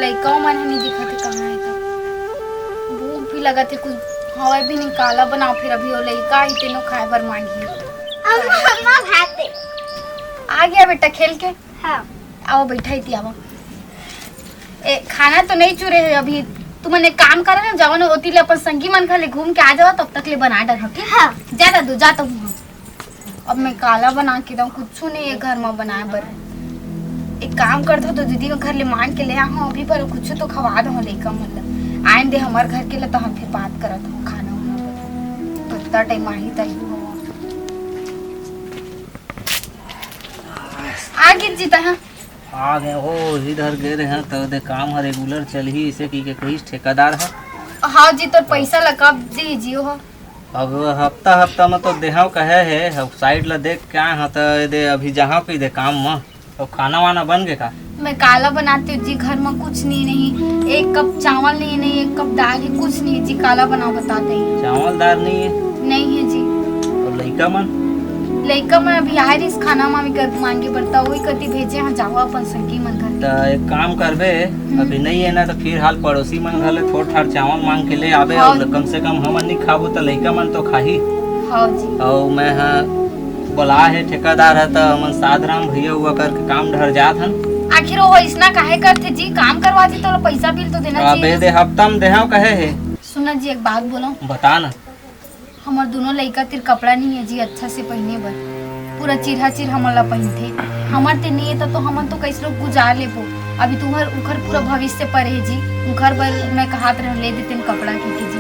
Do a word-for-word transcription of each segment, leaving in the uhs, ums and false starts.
लइका मन ह नहीं दिखत हे, कहाँ हे त? भूख भी लगत हे, कुछ हवय भी नहीं, काला बनाओ फिर। अभी वो लइका ही तेनो खाए बर मांगी। अम्मा, अम्मा, भात दे। आ गया बेटा खेल के। हाँ। आओ, बैठा ही थी, आओ। ए, खाना तो नहीं चुरे है अभी। तुमन एक काम करो ना, जाओ ना, ओती ले अपन संगी मन घर ले घूम के आ जाओ, तब तक ले बना डर, ठीक? हाँ। जा दादू, जा तुम। अब मैं काला बना के दऊं, कुछ नहीं है घर में बनाए बर। एक काम करता तो दीदी के घर ले मांग के ले आहूं, अभी पर कुछ तो खवा दो लइका मन ला। आइन दे हमर घर के ला, तो हम फिर बात करत हूँ खाना वाना बर। तो इतना टाइम आही तही हो। आ गए जी तहाँ। आ गए हो, इधर गए रहे हैं तो दे काम ह रेगुलर चलही, इसे की के कहिस ठेकेदार ह। हाँ जी, तोर पैसा ला कब दी जियो हो? अब हफ्ता हफ्ता में तो देहाव कहे है, अब साइड ला देख के आए हैं तो दे अभी जहाँ पे दे काम में। अब खाना वाना बन गए का? मैं काला बनाती हूँ जी, घर में कुछ नहीं, नहीं, एक कप चावल नहीं, नहीं, एक कप दाल है, कुछ नहीं जी, काला बनाओ बताते ही। चावल दाल नहीं है? नहीं है जी। और लइका मन? लइका मन अभी आए रहिस खाना मामी कर मांगे बर, त वही कति भेजे हैं, जाओ अपन संगी मन घर। त एक काम करबे, हम्म। अभी नहीं है ना, तो फिर हाल पड़ोसी मन घर ले थोड़ थाड़ चावल मांग के ले आबे, हाँ। और कम से कम हमन नहीं खाबो, त लइका मन तो खाही। हाँ जी। और मैं हाँ बोला है ठेकेदार है, त हमन साधराम भैया हुआ करके काम ढर जात हन। आखिर वो इसना काहे करथे जी, काम करवा जी तो पैसा बिल तो देना अबे चाहिए। दे हफ्ता में देहाव कहे है। सुना जी, एक बात बोलो। बता ना। हमर दोनों लइका तिर कपड़ा नहीं है जी अच्छा से पहने बर, पूरा चिरहा चिर हमन ला पहनथे। हमर ते नहीं है त तो हमन तो कैसे लोग गुजार लेबो। अभी तुम्हर उखर पूरा भविष्य पर है जी, उखर बर मैं कहात रह ले देतेन कपड़ा के, के जी।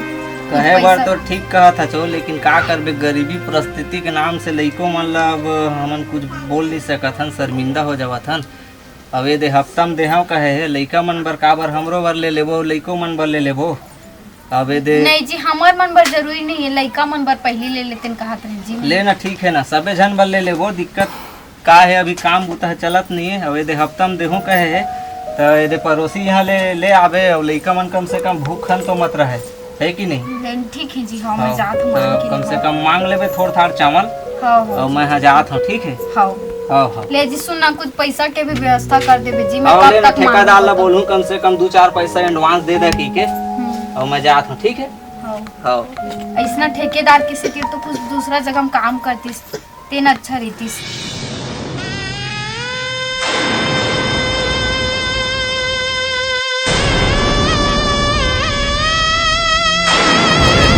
कहे बर पैसा तो ठीक कहत हचो, लेकिन का करबे, गरीबी परिस्थिति के नाम से लइको मन ला अब हमन कुछ बोल नहीं सकत हन, शर्मिंदा हो जावत हन। अब ये दे हफ्ता में देहाव कहे है, लइका मन बर का बर, हमरो बर ले लेबो, लइको मन बर ले लेबो। अब ये दे नहीं जी, हमर मन बर जरूरी नहीं है, लइका मन बर पहली ले लेतेन कहत रहे जी मैं। ले ना, ठीक है ना, सबे झन बर ले लेबो, दिक्कत का है, अभी काम बुता है चलत नहीं है। अब ये दे हफ्ता में देहूं कहे है, तो ये दे पड़ोसी यहाँ ले, ले आबे, और लइका मन कम से कम भूखन तो मत रहे। है कि नहीं? नहीं, ठीक है जी, हाँ, मैं हाँ, जात हूँ तो मांग के कम से लेबो। कम मांग लेबे थोड़ थाड़ चावल। हाँ, हाँ। और मैं हाँ जात हूँ, ठीक है? हाँ। हाँ, हाँ। ले जी, सुन ना, कुछ पैसा के भी व्यवस्था कर देबे जी, मैं हाँ, कब ले ना, तक मांग ठेकेदार ला लेबो? बोलूँ, कम से कम दो चार पैसा एडवांस दे दे की के, हम्म। और मैं जात हूँ, ठीक है? हाँ। हाँ। ऐसना ठेकेदार के सेती तो कुछ दूसरा जगह में काम करतीस। तेन अच्छा रहितिस।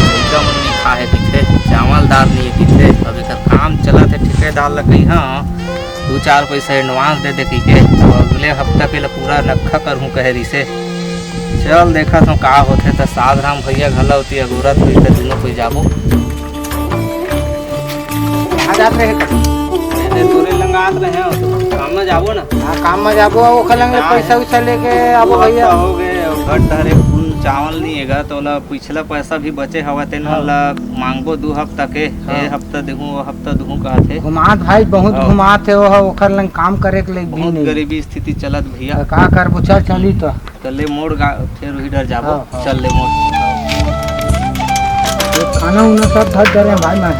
लइका मन नइ खाए पीथे, चावल दाल नइ पीथे। अब एकर काम चलत हे, ठेकेदार ल कहिहां दू चार पैसा एडवांस दे दे कहिके। अब अगले हफ्ता के ल पूरा नक्खा करहूं कहे रिसे। चल देखत हंव का होथे। त साधराम भैया घला ओती अगोरत होही त दूनों कोई जाबो। कहाँ जात रहे? एदे तोरे लंग आत रहे हो, तो काम में जाबो ना। हाँ, काम में जाबो, ओखर लंग ले हाँ। पैसा उसा लेके आबो वो भैया। तो हो गए, घर डहरे फूल चावल नहीं हेगा, तो ओला पिछला पैसा भी बचे हवा, तेन हाँ। ला मांगबो दू हफ्ता के, हाँ। ए हफ्ता देहूं, वो हफ्ता देहूं कहत हे। घुमात भाई, बहुत हाँ। घुमात हे, वो ओखर लंग काम करे के लिए भी बहुत नहीं। गरीबी स्थिति चलत भैया। तो का करबो, चल चली तो। त ले मोड़ गा-, फेर वही डर जाबो। हाँ, हाँ। चल ले मोड़। ये खाना उना सब धर डरे भाई मैं।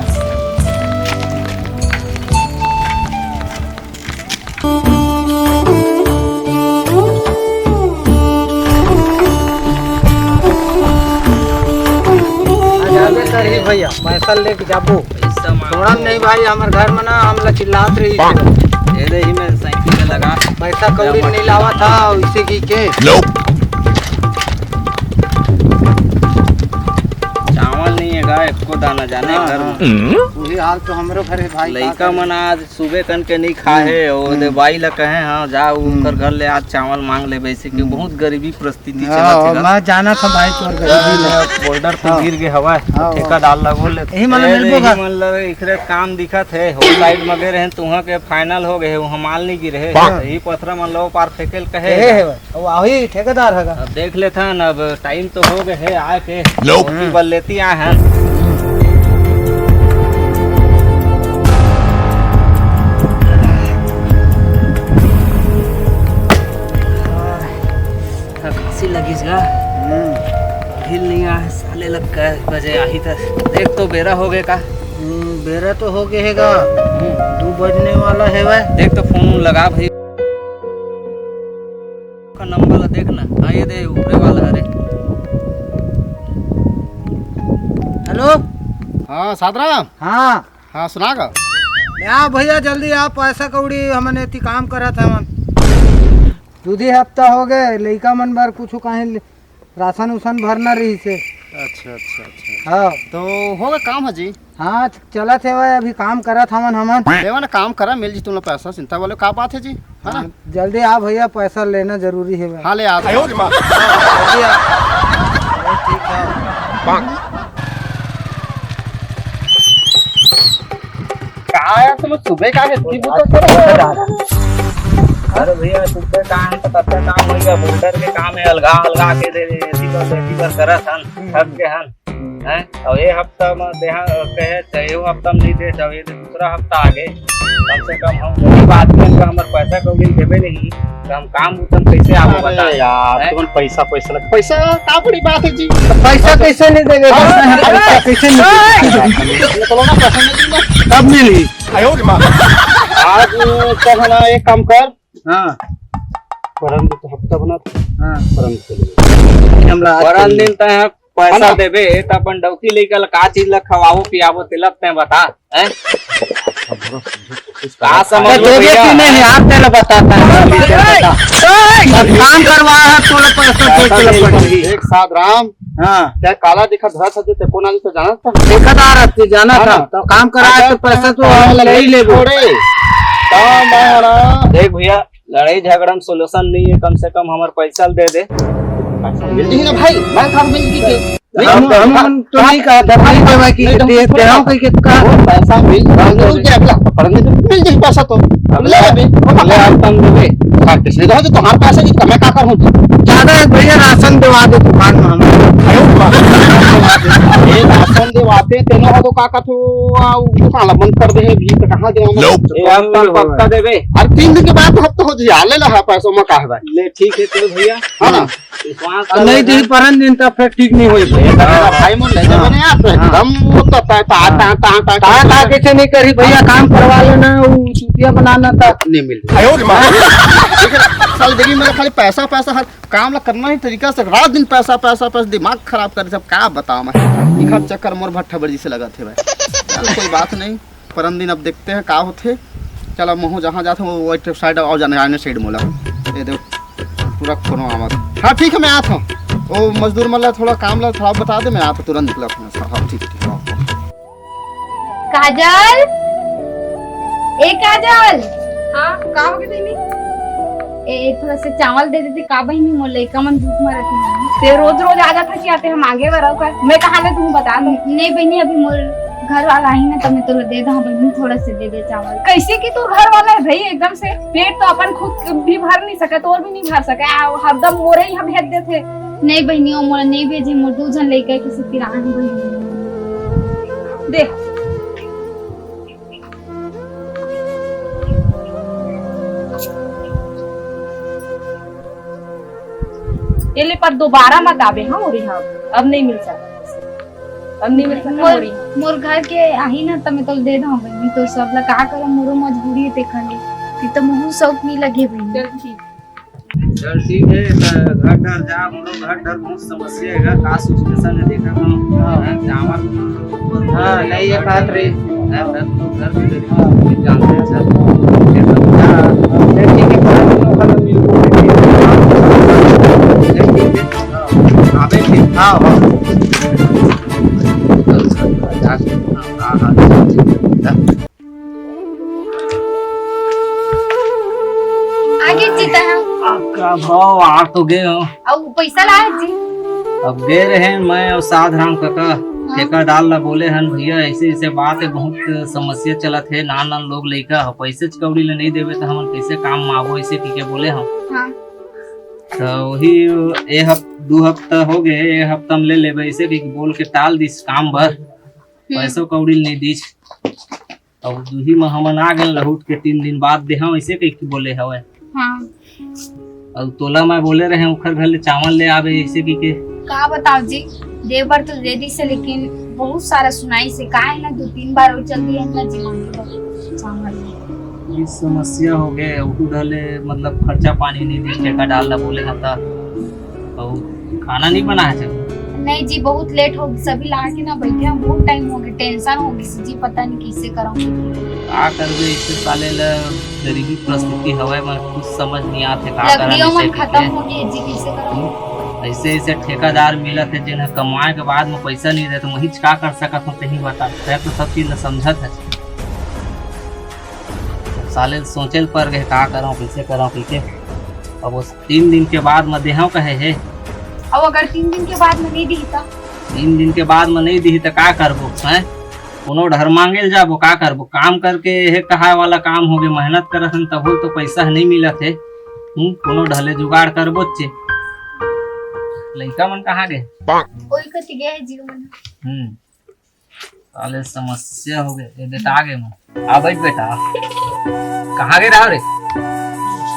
आ जाबे करही भैया, पैसा लेके जाबो। पैसा मांग छोड़न नहीं भाई, हमर घर में ना हमला चिल्लात रही। ये दे ही मैं साइकिल पे लगा। पैसा कौड़ी नहीं लावा था, इसे की के। चावल नहीं है गा, एको दाना जाने हाँ, घर में। हाँ। वही हाल तो हमरो घर है भाई, का लइका करे? मन आज सुबह कन के नहीं खा हम्म। हे, ओ दे हम्म। बाई ला कहे, हाँ, जा, हम्म। उनकर घर ले आज चावल मांग लेबे, इसे कि हम्म। बहुत गरीबी परिस्थिति हाँ, चलत हे गा। मैं जाना था भाई, तोर गरीबी में। बोल्डर तो हाँ। गिर गए हवा, हाँ, ठेकेदार ला बोल ले। यही मन ला ए, मिलबो यही का? मन ला इखरे काम दिखत हे, हो साइड में गए रहे, तुहा के फाइनल हो गए, वहाँ माल नहीं गिरे हे। हाँ। यही पथरा मन लो पार फेंकेल कहे। ए, हे, वो वही ठेकेदार हगा। अब देख लेथन, अब टाइम तो हो गए हे आए के। लो। रोटी बल लेती आए हैं। खांसी लगिस गा। हम्म। अभी नहीं आए, साले लग कै बजे आही त। देख तो बेरा हो गए का? हम्म, बेरा तो हो गए हे गा। हम्म। दू बजने वाला हे वह। देख तो फोन लगा भाई। का नंबर देख ना, हाँ, ये दे, ऊपरे वाला हरे। हेलो। हाँ, साधराम। हाँ। हाँ, सुना गा? ले आ भैया, जल्दी आ, पैसा कौड़ी हमन एती काम करत हवन। दू दी हफ्ता हो गए, लइका मन बर कुछ काहे ले-, राशन उसन भरना रहिस हे। अच्छा, अच्छा, अच्छा। हाँ। तो होगा काम है जी? हाँ, चलत हे भाई, अभी काम करत हवन हमन। देवा ना, काम करा, मिल जी तुम लोग पैसा, चिंता वाले का बात है जी, है ना? हाँ, जल्दी आ भैया, पैसा लेना जरूरी है भाई। हाँ, ले आ। आयो रे माँ। जल्दी आ। ठीक है। का है, तुम सुबह का है, इतनी बुत कर रहे हो? अरे भैया, सुबह का है तो कब तक काम होइगा? बोल्डर के काम है, अलगा अलगा के दे दे, ऐसी बार, ऐसी बार करत हन, थक गए हन। हैं? और ये हफ्ता में देहा कहे, तो ये हफ्ता में नहीं दे, जब ये दूसरा हफ्ता आ गए, कम से कम हम गरीब आदमी हैं, तो हमारे पैसा कौड़ी देवे नहीं, तो हम काम उतम कैसे आपको अरे बताएं? यार, हैं? तुमन पैसा, पैसा लग, पैसा का बड़ी बात है जी। तो पैसा कैसे नहीं देंगे? हाँ, पैसा, हाँ, पैसा कैसे नहीं देंगे? चलो ना, पैसा नहीं दूंगा। कब मिली? आयो रे माँ। आज तो है ना, एक काम कर। हाँ। परम दिन तो हफ्ता बना था। हाँ। परम दिन चले गए। हमला आज परम दिन तो है पैसा है ना? देबे, त अपन डौकी लइका ल का चीज ल खवाबो पियाबो, तेला तैं बता, हैं? का समझ तो लो देबे भैया? कि नहीं, आप तेला बताता है। अब काम करवा है, तोला पैसा दे, पैसा तोला दे, पैसा। एक साथ राम, हाँ। क्या काला देखा धरा था, जो ते कोना जी तो जाना था? देखा था, रात के जाना हाँ था, ना? तो काम करा है, तो अगर पैसा तो तैं हम ले ही लेबो। छोड़े, तो मैं ना देख भैया, लड़ाई झगड़ा में solution नहीं है, कम से कम हमार पैसा दे दे। पैसा मिल जी ना भाई, मैं काम मिल जी के। हम, हम, हम तो नहीं कहा था, नहीं देवा कि नहीं, दे, दे रहा हूँ कहीं के का। वो पैसा मिल, मिल जाए, अगला पकड़ने तो मिल जाए पैसा तो। अब ले अभी, वो ले पकड़। आप तंग देवे। हाँ, इसलिए तो तुम्हारे पैसे की मैं क्या करूँ? ज्यादा है भैया, राशन दिवा दे दुकान में हमें। अरे बाप रे। ये राशन दिवाते, तेनो हो तो का का तो, आ, दुकान ला बंद कर दे, भी तो कहाँ देवा? Nope। ये आप तंग पक्का देवे। अरे तीन दिन के बाद तो हफ्ता हो जाए, ले ला पैसों में का है भाई? ले ठीक है, चलो भैया। हाँ ना? विश्वास अब कर नहीं लेना। दी परन दिन तक फिर ठीक नहीं होई। ये तो मेरा भाई मन ले जावे ना यार, तो हाँ। एकदम वो तो ता, ता, हाँ। ता, ता, ता, ता, ता ता। कैसे नहीं करी भैया, काम करवा लेना, वो चूतिया बनाना था। नहीं मिल रही। आयो रे माँ। साल देखी मेरा खाली पैसा, पैसा, हर काम ला करना ही तरीका से, रात दिन पैसा, पैसा, पैसा, दिमाग खराब करे सब, का बताओ मैं। इखर चक्कर मोर भट्ठा बड़ी से लगा थे भाई। चल कोई बात नहीं। परम दिन अब देखते हैं का होथे। चल, अब महूँ जहाँ जात हूँ, वो side आओ जाने, आने side मोला। ये देखो, पूरा कोनो आवत। हाँ, ठीक है, मैं आत हूँ। वो मजदूर मन ला थोड़ा काम ला थोड़ा बता दे, मैं आत हूँ तुरंत निकला अपने साथ। हाँ, ठीक, ठीक, हाँ, हाँ। काजल, ए काजल। हाँ, का हो गया बहिनी? ए, ए, थोड़ा सा चावल दे देते, का बहिनी, मोर लइका मन भूख मरत हे। ते रोज रोज आ जाता कि आते हम आगे बर अउ का? मैं कहा ले तुम बता दो। नहीं बहिनी, अभी मोर घर वाला ही ना, तो मैं तोला दे दहा बहिनी, थोड़ा से दे दे चावल। कैसे कि तू घर वाला है भाई, एकदम से पेट तो अपन खुद भी भर नहीं सके, तोर भी नहीं भर सके, आ, हरदम मोरे ही हम भेज देते। नहीं बहिनी, वो मोला नहीं भेजे, मोर दू झन लइका के सेती राहन बहिनी। दे। ये ले, पर दोबारा मत आबे, हाँ, मोर इहाँ। अब नहीं मिल सकता, अब नहीं मिल सकता मोर, मोर इहाँ। मोर घर के आही ना, त मैं तोला दे दहूँ बहिनी, तो सब ला का करम, मोरो मजबूरी है, तेखर ले। नहीं तो मुँह शौक नहीं लगे बहिनी। चल ठीक। चल ठीक है, त घर डर जा, मोरो घर डर बहुत समस्या है, का situation है, देखा हम। हाँ। हाँ, चावल हाँ, नहीं, ये बात रही। हाँ, घर तो घर भी देखा, हाँ। जानते हैं सर। ये सब क्या? हाँ, ठीक है, खाना पीना खाना मिल को। हाँ, ठीक है। हाँ, हाँ। हाँ, हाँ। आगे जीता है। आपका भाव आ तो गए हो। अब पैसा लाए जी। अब गए रहे मैं और साधराम काका, हाँ। ठेकेदार ला बोले हन, "भैया, ऐसे ऐसे बात है, बहुत समस्या चलत है, नान नान लोग लइका हो, पैसे कौड़ी ले नहीं देवे तो हमन कैसे काम में आबो?" ऐसे कह के बोले हम। हाँ। तो वही ए हफ-, दू हफ्ता हो गए, ए हफ्ता में ले लेबे, ऐसे कह के बोल के टाल दिस काम बर। हम्म। पैसो कौड़ी नहीं दीस। और दूही में हमन आ गए लहुट के, तीन दिन बाद देहा, ऐसे कह के बोले हवे। हाँ। और तोला मैं बोले रहे, उखर घर ले चावल ले आबे, ऐसे कह के। का बताओ जी, दे बर तो दे दिस, लेकिन बहुत सारा सुनाइस हे, का है ना, दो तीन बार और चल दिए ना जी, मांगे बर चावल। ये समस्या हो गए, उठू ढले, मतलब, खर्चा पानी नहीं दे, ठेकेदार ला बोले हा त, अउ खाना नहीं बना है जब। नहीं जी, बहुत लेट हो गई, सभी ला के ना बैठे हैं, बहुत टाइम हो गया, टेंशन हो गई जी, पता नहीं कैसे करूँ। का करबे, इसे साले ला गरीबी परिस्थिति हवय, मैं कुछ समझ नहीं आत हे, का करन लकड़ियों मन ऐसे खत्म करके। हो गई जी, कैसे करूँ? ऐसे ऐसे ठेकेदार मिलत हे, जेन ह कमाए के बाद में पैसा नहीं दे, तो महिच का कर सकत हूँ, तही बता। तै तो सब चीज ला समझत है। साले सोचे ल पर गए, का करव, कैसे करव, कैसे। अब वो तीन दिन के बाद म देहव कहे हे। अब अगर तीन दिन के बाद में नहीं दी त? तीन दिन के बाद में नहीं दी त का करबो, हैं? कोनो ढर मांगे ल जाबो, का करबो? काम करके हे कहा वाला काम हो गए, मेहनत करत हन तभो तो पैसा नहीं मिलत हे। हम्म, कोनो ढले जुगाड़ करबो चे। लइका मन कहाँ गए? कोई कति गए है जी मन। हम्म। साले समस्या हो गए। ये बेटा आ गए मन। आ बैठ बेटा। कहाँ गए रहा रे?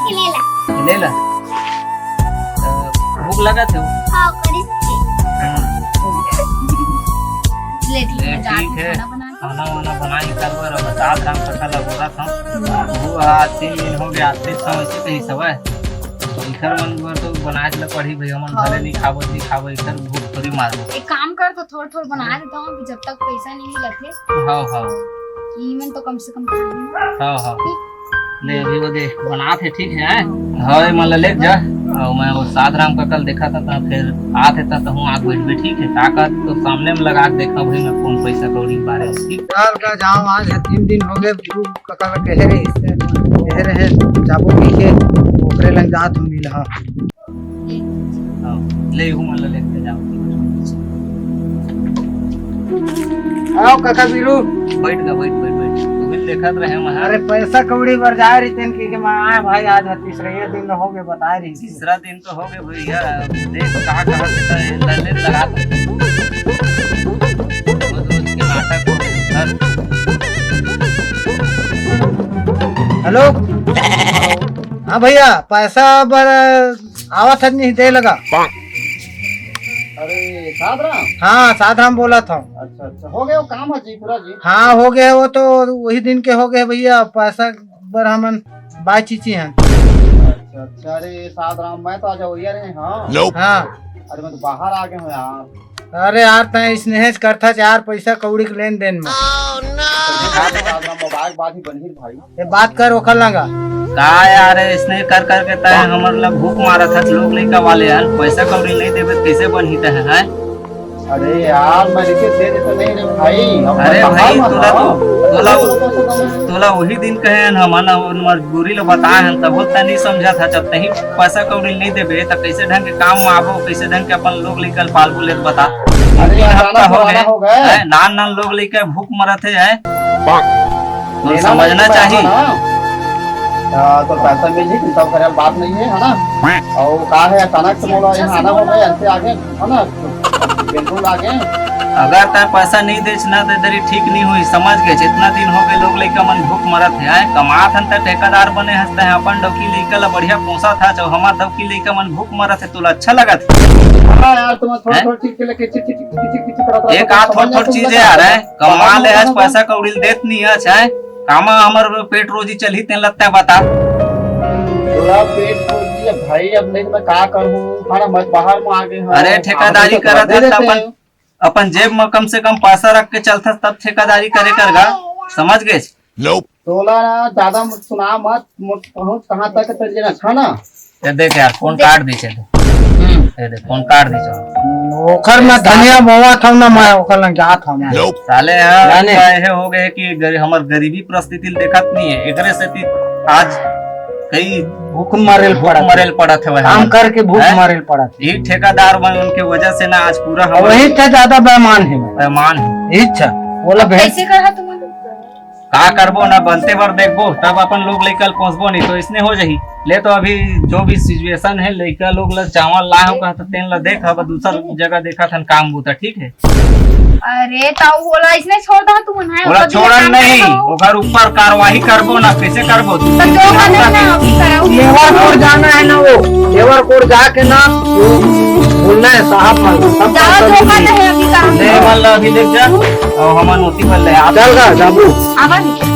खेलेला। खेलेला? तो भूख लगा थे? हाँ, करी थी। हम्म। ले, ले, ले, जाके ठीक है। खाना बना के। खाना वाना बना के कर बर, अब सात राम कथा लगोरा था। वो आज तीन दिन हो गया, आज तीन समय से कहीं सवय। इखर मन बर तो बनाए ला पड़ही भैया, मन हाँ। भले नहीं खाबो, नहीं खाबो, इखर भूख थोड़ी मारबो। एक काम कर, तो थोड़ा थोड़ा बना देता हूँ, अभी जब तक पैसा नहीं मिलत हे। हाँ, हाँ। ई मन तो कम से कम खा लेंगे। हाँ, हाँ। ठीक। ले, अभी वो दे, बनात हे, ठीक है। हाँ, ये मन ला लेके जा। और मैं वो सात राम का कल देखा था, तो फिर आत हे, तो हूँ आग बैठ भी, ठीक है। ताकत तो सामने में लगा के देखा भाई, मैं कौन पैसा कौड़ी के बारे में, ठीक। चल का जाओ, आज है तीन दिन हो गए, गुरु कका ला कहे रहे, इससे कहे रहे, जाबो कहिके, ओकरे लंग जात हूँ मिल, हाँ। हाँ, ले, हूँ मन ला लेके जाओ। आओ काका बीरू। बैठ गा, बैठ, बैठ, बैठ। तू भी देखत रहे वहाँ। अरे पैसा कौड़ी बर जाए रही तेन की, कि मैं आए भाई, आज है तीसरा ये दिन हो गए, बताए रही। तीसरा दिन तो हो गए भैया, देख कहाँ कहाँ से करे, लल्ले लगा दो। रोज रोज के नाटक हो गए। हेलो। हाँ भैया, पैसा बर आवत है नहीं दे लगा। अरे साधराम। हाँ साधराम बोला था। अच्छा अच्छा, हो गया वो काम है जी पूरा जी। हाँ हो गया, वो तो वही दिन के हो गए भैया, पैसा बर हमन बाय चीची हैं। अच्छा अच्छा, अरे साधराम मैं तो आज वही रहे हाँ। हाँ। अरे मैं तो बाहर आ गया हूँ यार। अरे यार, तैं स्नेहेज करथस यार, पैसा कौड़ी के लेन देन में। तो देखा तो साधराम, मोबाइल बात ही बनी भाई। ये बात कर ओकर लंगा। का यार, इसने कर करके तय हमर ला भूख मारत हस, लोग लइका वाले हन, पैसा कौड़ी नहीं देबे त कैसे बनही तय, हैं? अरे यार, मैं लिखे दे देता नहीं रे भाई। अरे भाई, तोला तो, तोला, तोला वही दिन कहे हन हमन, हमर मजबूरी ला बताए हन, तब तय नहीं समझत हस। जब तही पैसा कौड़ी नहीं देबे त कैसे ढंग के काम में आबो, कैसे ढंग के अपन लोग लइका ल पालबो, ले त बता। अरे तीन हफ्ता हो गए, हो गए। हैं? नान नान लोग लइका भूख मरत हे, हैं? तो समझना चाहिए। हाँ, तो पैसा मिल ही तब करे बात नहीं है, है ना? और का है, अचानक से मोला यहाँ आना हो गया, ऐसे आगे, है ना? बिल्कुल आगे। अगर तय पैसा नहीं देच ना, तो इधर ही ठीक नहीं हुई, समझ गए? जितना दिन हो गए, लोग लइका मन भूख मरत हे, हैं? कमात हन त ठेकेदार बने हस, तय अपन डौकी लइका ला बढ़िया पोसत हस, जो हमार डौकी लइका मन भूख मरत हे, तोला अच्छा लगत हे? हाँ यार, तुम थोड़ा, हैं? थोड़ा चीज के लेके चिक, चिक, चिक, चिक, चिक, चिक करत रहते हो, एक आध थोड़, थोड़ चीज है यार, हैं? कमा ले हस, पैसा कौड़ी ल देत नहीं हस, हैं? कामा हमर पेट रोजी चलही, तेन लगता है बता। थोड़ा पेट रोजी है भाई, अब नहीं तो मैं का करूँ, हमारा मत बाहर में आ गए हैं। अरे ठेकेदारी करत हस त अपन, अपन जेब में कम से कम पैसा रख के चलथस, तब ठेकेदारी करे कर गा, समझ गए? तोला ना ज्यादा मत सुना, मत, मत पहुंच कहाँ तक चल जाना, अच्छा ना? ये देख यार, फोन काट दीजिए तो। हम्म। ये देख, फोन काट दीजिए। ओखर मैं धनिया बोवा था ना, मैं ओखर लंग जात हूँ मैं। साले यार, जाने। का ये हो गए कि गरी-, हमर गरीबी परिस्थिति देखत नहीं है, एकरे सेती आज कई भूख मरेल भूख पड़त है। मरेल पड़त है वह काम हमन। करके भूख हैं? मरेल पड़त है। यही ठेकेदार मन उनके वजह से ना आज पूरा और हमर वही थे ज्यादा बेईमान है। बेईमान है। यही था। बोला अब भेज। कैसे कहा तुमने? का करबो ना, बनते बर देखबो, तब अपन लोग लइका ल पोसबो, नहीं तो इसने हो जाही। ले तो अभी जो भी सिचुएशन है, लइका लोग ला चावल लाए हो कहा, तो तेन ला देख, अब दूसर जगह देखत हन काम बूता, ठीक है? अरे, तो ओला इसने छोड़ दा तुमन, हैं? ओला ओकर छोड़न काम नहीं, करो। ओकर ऊपर कार्रवाई करबो ना, कैसे करबो? तो जो करना है ना, अभी कराओ। लेबर कोड जाना है ना वो, लेबर कोड जाके ना, वो बोलना है साहब मन को, सब जाओ, काम जो करना है अभी काम। ले, मन ला अभी लेके जा, और हमन ओती बल ले, आप चल गा, जाबू। आवा नहीं।